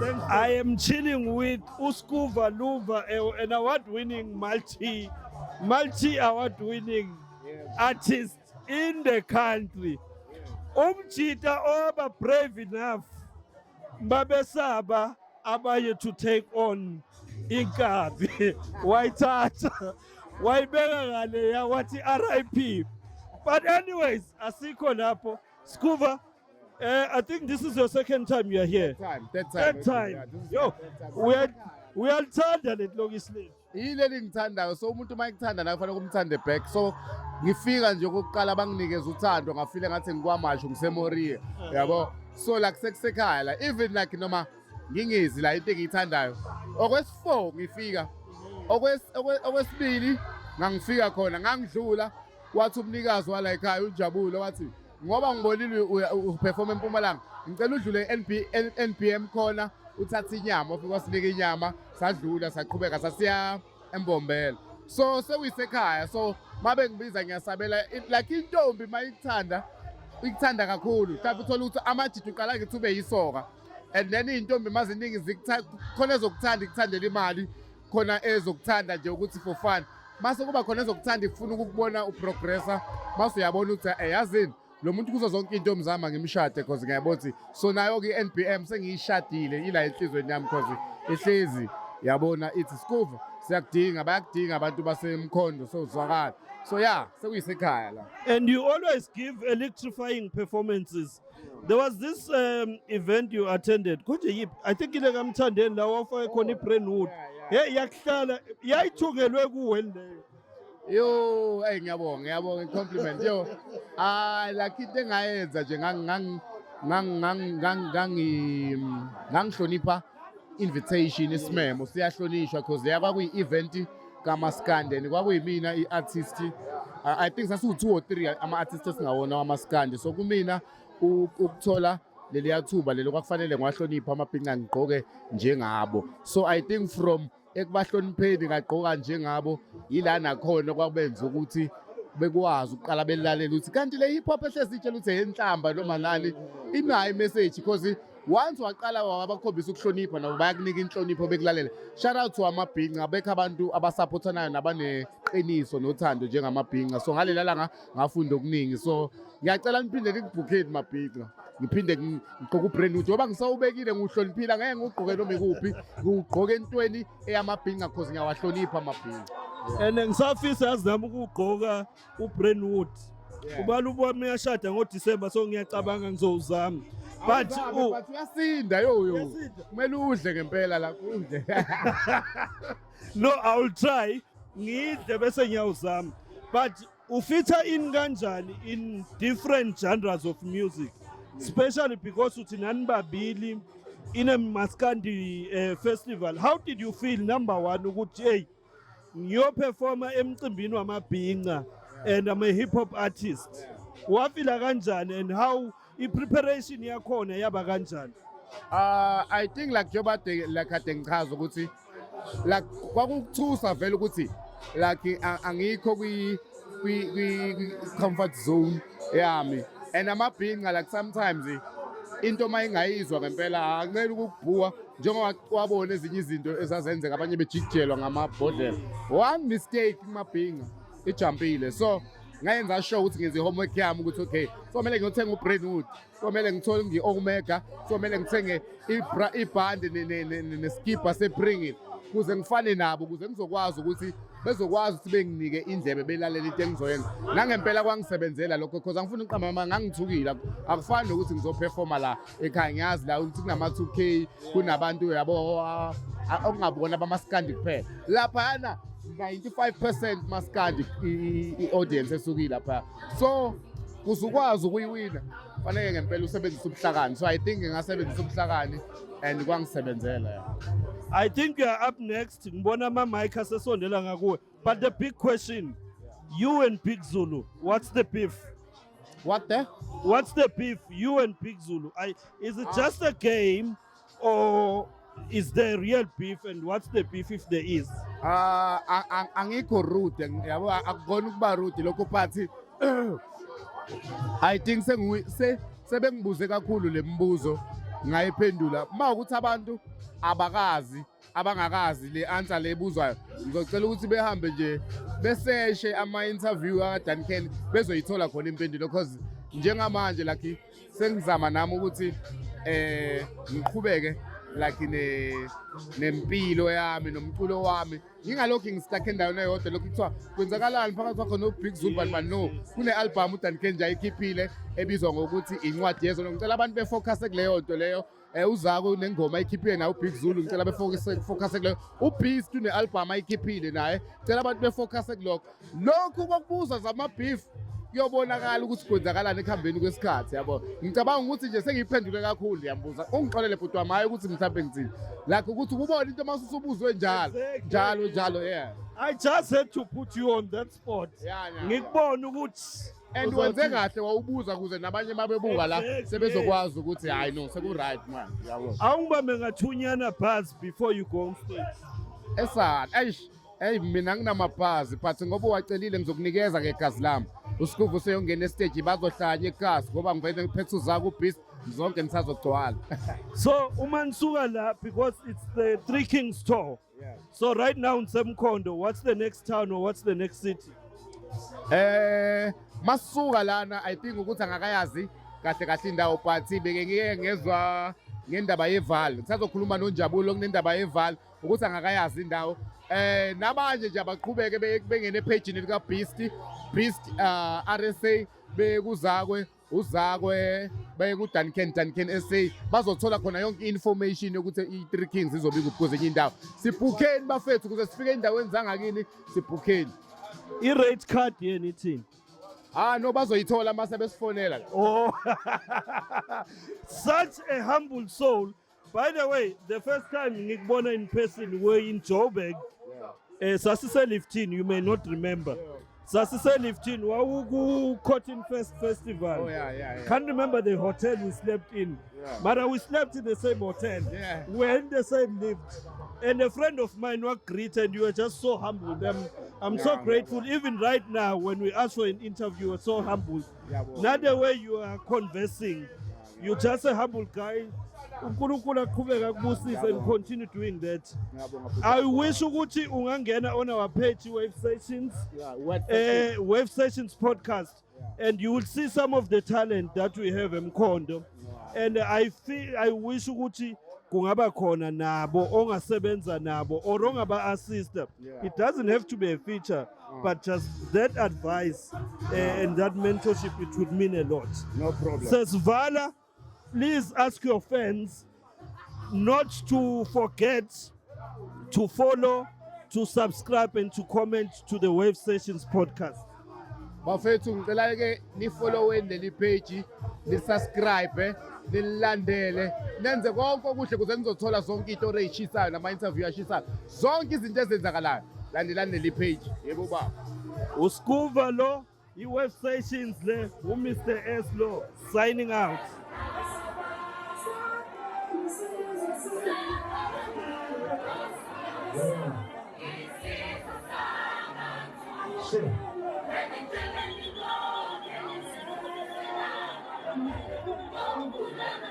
I am chilling with uSkuva Luva, an award-winning multi award-winning artist in the country. Umjita oba brave enough babesaba abanye to take on inkabi, wayithatha wayibeka ngaleya, wathi RIP. But anyways, asikho lapho. Skuva, I think this is your second time you are here. Time, third time. Third time. Yeah, this is Yo, my third time. Uyalithanda leli lokishi lethu. Yileli ngithandayo, so umuntu uma ekuthanda nawe kufanele kumthande back. So ngifika nje okokuqala banginikeza uthando, ngafile ngathi ngiKwaMashu, ngiseMoria, yabo. So like sekusekhaya la, even like noma ngingezi la, into engiyithandayo. Okwesi-4 ngifika. Okwesibili ngangifika khona, ngangidlula, wathi umnikazi wala ekhaya uJabulo, wathi ngoba ngibonile uperform eMpumalanga, ngicela udlule NB NBM khona uthathe inyama. Ufike wasinika inyama, sadlula, saqhubeka sasiya eMbombela. So sekuyisekhaya, so mabe ngibiza ngiyasabela. Like intombi mayikuthanda, ikuthanda kakhulu. Mhlawumbe uthola ukuthi amajiji uqala ngithi ube yisoka and then iy'ntombi maziningi khona ezokuthanda ikuthandela imali, khona ezokuthanda nje ukuthi for fun, mase kuba khona ezokuthanda ifuna ukukubona uprogressa. Mase uyabona ukuthi yazini lo muntu, kuzo zonke iy'ntombi zami ngimshade 'cause ngiyabona ukuthi so nayo-ke i-NBM sengiyishadile, ila enhlizweni yami 'cause ihlezi yabona ithi, "Skuva, siyakudinga, bayakudinga abantu basemkhondo." So zwakala, so yeah, sekuyisekhaya la. And you always give electrifying performances. There was this event you attended. Konje yiphi? I think ile kaMthandeni la wafake khona iBrentwood. Hey, yakuhlala yayithungelwe kuwe leyo. Yo, hey, ngiyabonga, ngiyabonga i-compliment. Yo, ah, like into engayenza nje ngang ngang ngang ngang ngang ngangi ngangihlonipha invitation, isimemo siyahlonishwa because leya kwakuyi-event kamaskandi and kwakuyimina i-artist. I think sasiwu-two or three ama-artist esingawona wamaskandi, so kumina ukuthola leliya thuba lelo kwakufanele ngiwahloniphe amabhinca, ngigqoke njengabo. So I think from ekubahlonipheni ngagqoka njengabo, yila nakhona kwakubenza ukuthi bekwazi ukuqala belalela ukuthi kanti le hip hop ehlezi itshela ukuthi enhlamba noma nani inayo imessage, because once waqala wabakhombisa ukuhlonipha, nabo bayakunika inhlonipho, bekulalela. Shout out to amabhinca, bekho abantu abasupportanayo nabaneqiniso nothando njengamabhinca. So ngalela langa ngafunda okuningi, so ngiyacela niphinde nikubhukheni mabhinca, ngiphinde ngigqoke ubrand njengoba ngisawubekile, ngiwuhloniphile, angeke ngiwugqoke noma ikuphi, ngiwugqoke entweni eyamabhinca 'cause ngiyawahlonipha amabhinca. And ngisafisa yazi nami ukugqoka uBrentwood. Ubala ubami uyashada ngoDecember, so ngiyacabanga ngizowuzama. But Awuzame, but uyasinda, yo yo. Uyasinda. Kumele udle ngempela la, udle. No, I will try. Ngidle bese ngiyawuzama. But ufita in kanjani in different genres of music? Especially because uthi nani babili in a Maskandi festival. How did you feel, number one, ukuthi hey, ngiyoperforma emcimbini wamabhinca and I'm a hip hop artist? Wafila kanjani and how i-preparation yakhona yaba kanjani? I think like njengoba kade like kade ngichaza ukuthi like kwakukuthusa vele ukuthi like angikho kwi comfort zone yami and amabhinca, like sometimes into uma ingayizwa ngempela ancela ukukubhuwa, njengoba wabona ezinye izinto ezazenzeka, abanye bejikijelwa ngamabhodlela. One mistake kumabhinca ijumpile. So ngayenza sure ukuthi ngenze i-homework yami ukuthi okay, so kumele ngiyothenga uBrentwood, so kumele ngithole ngi-Omega, so kumele ngithenge ibhande neskipa seBringit kuze ngifane nabo, ukuze ngizokwazi ukuthi bezokwazi ukuthi benginike indlebe, belalela into engizoyenza. Nangempela kwangisebenzela lokho because angifuni ukuqamba amanga, ngangithukile. Akufani nokuthi ngizoperforma la ekhaya, ngiyazi la ukuthi kunama-2K, kunabantu yabo, okungabona abamaskandi kuphela. Laphayana 95% maskandi i-audience esukile lapha, so kuze ukwazi ukuyiwina fanele ngempela usebenzise ubuhlakani. So I think ngingasebenzisa ubuhlakani and kwangisebenzela, ya. I think you are up next. Ngibona ama mic asesondela ngakuwe. But the big question, you and Big Zulu, what's the beef? What the? What's the beef, you and Big Zulu? Is it just a game or is there real beef, and what's the beef if there is? Ah, angikho rude, yabo, akukona ukuba rude lokho, but I think sengibuze kakhulu le mbuzo. Ngayiphendula uma ukuthi abantu abakazi, abangakazi le answer le ebuzwayo, ngizocela ukuthi behambe nje beseshe ama-interview aka-Duncan, bezoyithola khona impendulo, cause njengamanje like sengizama nami ukuthi ngiqhubeke like ne nempilo yami nomculo wami, ngingalokhu ngi-stuck endaweni eyodwa, lokhu kuthiwa kwenzakalani phakathi kwakho no-Big Zulu, bani bani. No, kune-album uDuncan nje ayikhiphile ebizwa ngokuthi Incwadi Yezono. Ngicela abantu be-focus kuleyo nto leyo. Uzako nengoma ayikhiphile naye uBig Zulu, ngicela be-focus focus kuleyo. UBeast une-album ayikhiphile naye, ngicela abantu be-focus kulokho. Lokhu kokubuza zama-beef kuyobonakala ukuthi kwenzakalani ekuhambeni kwesikhathi, yabo. Ngicabanga ukuthi nje sengiyiphendule kakhulu, yambuza, ungixolele bhuti wami, hayi ukuthi mhlawumbe ngithini, like ukuthi ubone into mase usubuzwe njalo njalo njalo, yeah. I just had to put you on that spot. Ngikubona ukuthi And wenze kahle wawubuza kuze nabanye mabebuka la sebezokwazi ukuthi hayi no, seku-right man, yabo. Awungibambe ngathunyana bars before you go on stage. Esana, eish, hey, mina nginamabhazi, but ngoba uwacelile ngizokunikeza ngegazi lami. Usikuva useyongena e-stage, bazohlanya egazi ngoba ngivele ngiphethe uzako uBeast, zonke nisazogcwala. So uma nisuka la, because it's the Three Kings tour. So right now ngiseMkhondo, what's the next town or what's the next city? Masuka lana, I think ukuthi angakayazi kahle kahle indawo, but beke ngike ngezwa ngendaba yeVaal. Ngisazokhuluma noNjabulo kunendaba yeVaal ukuthi angakayazi indawo. Nabanje nje abaqhubeke bengene e-page lika Beast, Beast RSA, bekuzakwe uzakwe, baye ku Duncan, Duncan SA, bazothola khona yonke information yokuthi i-Three Kings izobe ikuphi kwezinye indawo. Sibhukheni bafethu ukuze sifike endaweni zangakini, sibhukheni. I-rate card yeni ithini? Ah no, bazoyithola mase besifonela. Oh, such a humble soul. By the way, the first time ngikubona in person, we were in Joburg. Sasise-liftini, you may not remember. Sasise-liftini, wawuku Cotton Fest Festival. Oh yeah. Can't remember the hotel we slept in. But we slept in the same hotel. We were in the same lift. And a friend of mine was great and you were just so humble. I'm so grateful. Even right now, when we ask for an interview, you are so humble. Not the way you are conversing. You're just a humble guy. uNkulunkulu aqhubeke akubusise and continue doing that. Ngiyabonga. I wish ukuthi ungangena on our page, Wave Sessions, Yeah, what Wave Sessions podcast, and you will see some of the talent that we have eMkhondo. And I feel, I wish ukuthi kungaba khona nabo ongasebenza nabo or ongaba assist. It doesn't have to be a feature, but just that advice and that mentorship, it would mean a lot. No problem. Sesivala, please ask your fans not to forget to follow, to subscribe and to comment to the Wave Sessions podcast. Bafethu, ngicela ke ni-followeni leli page, ni-subscribe, nilandele, nenze konke okuhle ukuze nizothola zonke iy'tori ey'shisayo nama-interview ashisayo, zonke izinto ezenzakalayo. Landelani leli page, yebo baba. Uskuva lo, i-Wave Sessions le, uMr S lo, signing out. Sure.